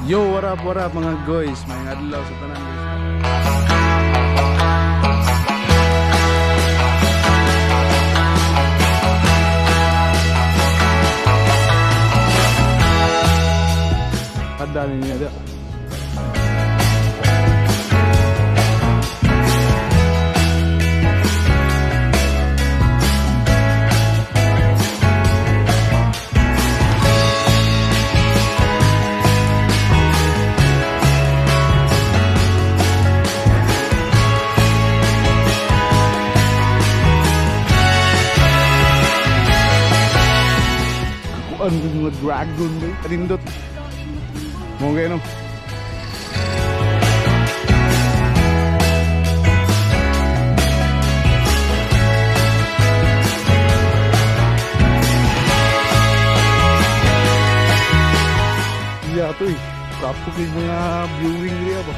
Yo, what up mga guys? May adlaw sa tanan, guys. Ada ni ada. Kuan mga dragon ba? Kanindot. Mo kayo no? Iya to eh. Kapok yung mga viewing area ba?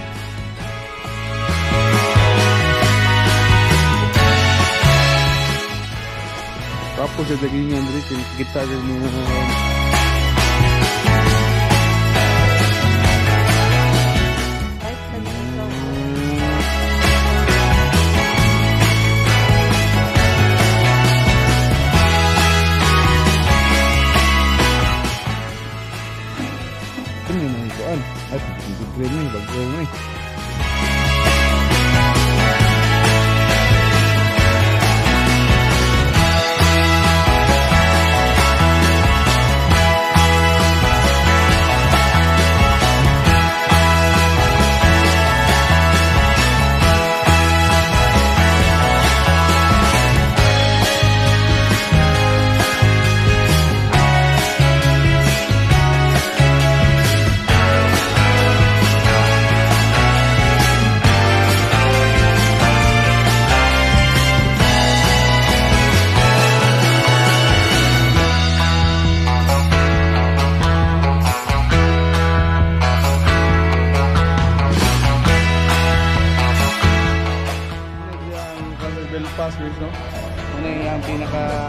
Tapos sa dagingan dito, kita yung mga ano yung mga kuan? Ay, hindi green ni, bago ni. Belfast guys, no? Ano yung pinaka